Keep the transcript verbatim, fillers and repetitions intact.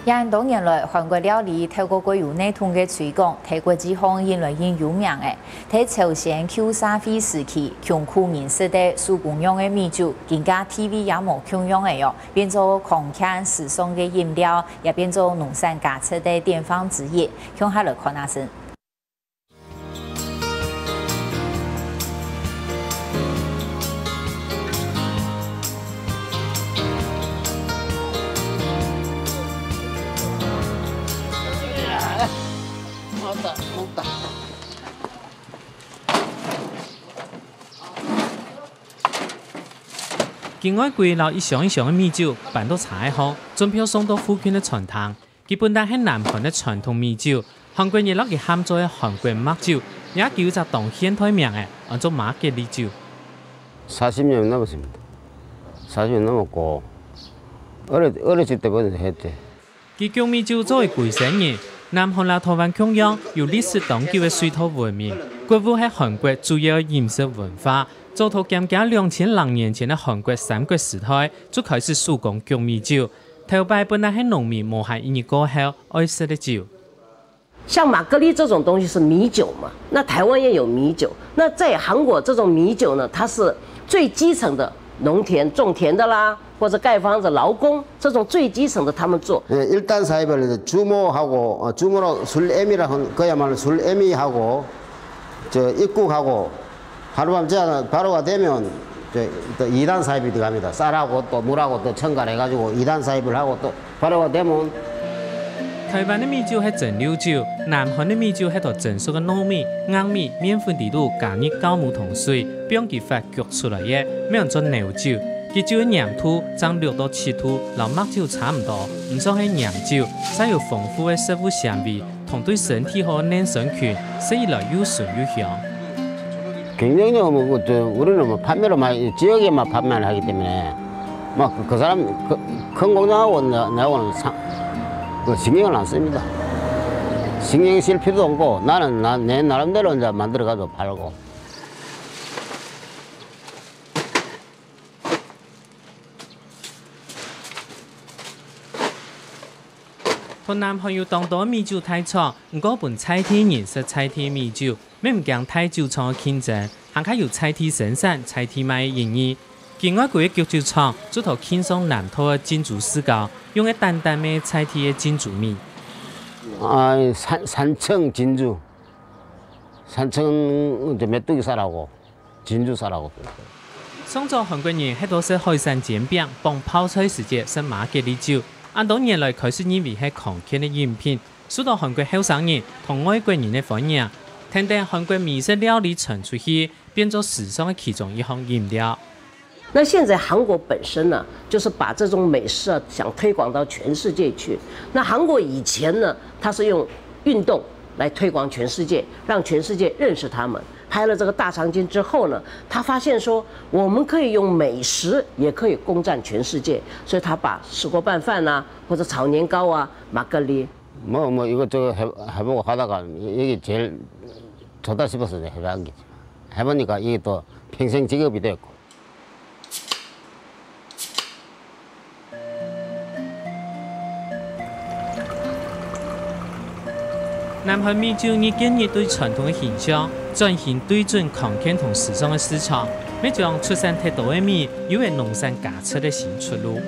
這恁多年來，韓國料理透過過有系統个推廣，在國際上引來盡有名个。在朝鮮舊社會時期，窮苦人食个手工樣个米酒，今下地位也無共樣个哦，變做康健時尚个飲料，也變做農產加值个典範之一。共下來看下先。 將外櫃摎一箱一箱个米酒搬到車仔項，準備送到附近个餐廳。 佢本來係南韓个傳統米酒，韓國人摎佢喊做係韓國麥酒，也佢有隻當現代名仔，安做馬格利酒。사십 년 넘었습니다. 사십 년 넘었고 어렸 어렸을 때부터 했지. 佢焗米酒作為歸生人，南韓摎臺灣共樣，有歷史當久个水稻文明，穀物係韓國主要个飲食文化。早到減加兩千零年前个韓國三國時代，就開始手工焗米酒。 頭擺本來係農民無閒一日過後愛食个酒。像馬格利這種東西是米酒嘛，那台灣也有米酒。那在韓國這種米酒呢，它是最基層的農田種田的啦，或者蓋房子勞工這種最基層的他們做。예, 일단 사입을 이제 주모하고 어, 주모로 술 M이라 그야말로 술 M이하고 저 입국하고 하룻밤 자, 바로가 되면 저, 또 이단 사입이 들어갑니다. 쌀하고 또 물하고 또 첨가를 해가지고 이단 사입을 하고 또 바로가 되면 臺灣个米酒係蒸餾酒，南韓个米酒係討蒸熟个糯米、硬米、麵粉底肚加入酵母同水，放佢發焗出來个，名安做餾酒。佢酒个黏度正六到七度，摎麥酒差毋多，毋算係黏酒，嗄有豐富个食物纖維， 同對身體好个乳酸菌，食起來又順又香。경력이 뭐, 뭐, 저, 우리는 뭐 판매로 많이, 지역에만 판매를 하기 때문에 막 그 사람 그, 큰 공장하고 내, 내하고는 상, 그 신경을 안 씁니다. 신경 쓸 필요도 없고 나는 나, 내 나름대로 이제 만들어 가지고 팔고. 臺南還有當多米酒大廠，毋過分在地人食在地米酒，乜毋驚大酒廠个競爭，還較有在地生產、在地賣个意義。佢外國个焗酒廠，就討慶上南投个珍珠世家，用个單單賣在地个珍珠米。啊，三，三層珍珠，三層就沒對啥了哦。 珍珠沙拉鍋。上早韓國人係多食海產煎餅、傍泡菜時節食馬格利酒，恁多年來開始認為係康健个飲品，受到韓國後生人同外國人个歡迎，跈等韓國美食料理傳出去，變做時尚个其中一項飲料。那現在韓國本身呢，就是把這種美食啊，想推廣到全世界去。那韓國以前呢，它是用運動來推廣全世界，讓全世界認識他們。 拍了這個大長今之後呢，他發現說，我們可以用美食，也可以攻佔全世界，所以他把石鍋拌飯吶，或者炒年糕啊，馬格利。뭐, 뭐 이것저것 해, 해보고 하다가 이게 제일 좋다 싶어서 해본 거지. 해보니까 이게 또 평생 직업이 됐고.南韓米酒日見日對傳統个形象，轉型對準康健同時尚个市場，乜將出產忒多个米，有个農產加值个新出路。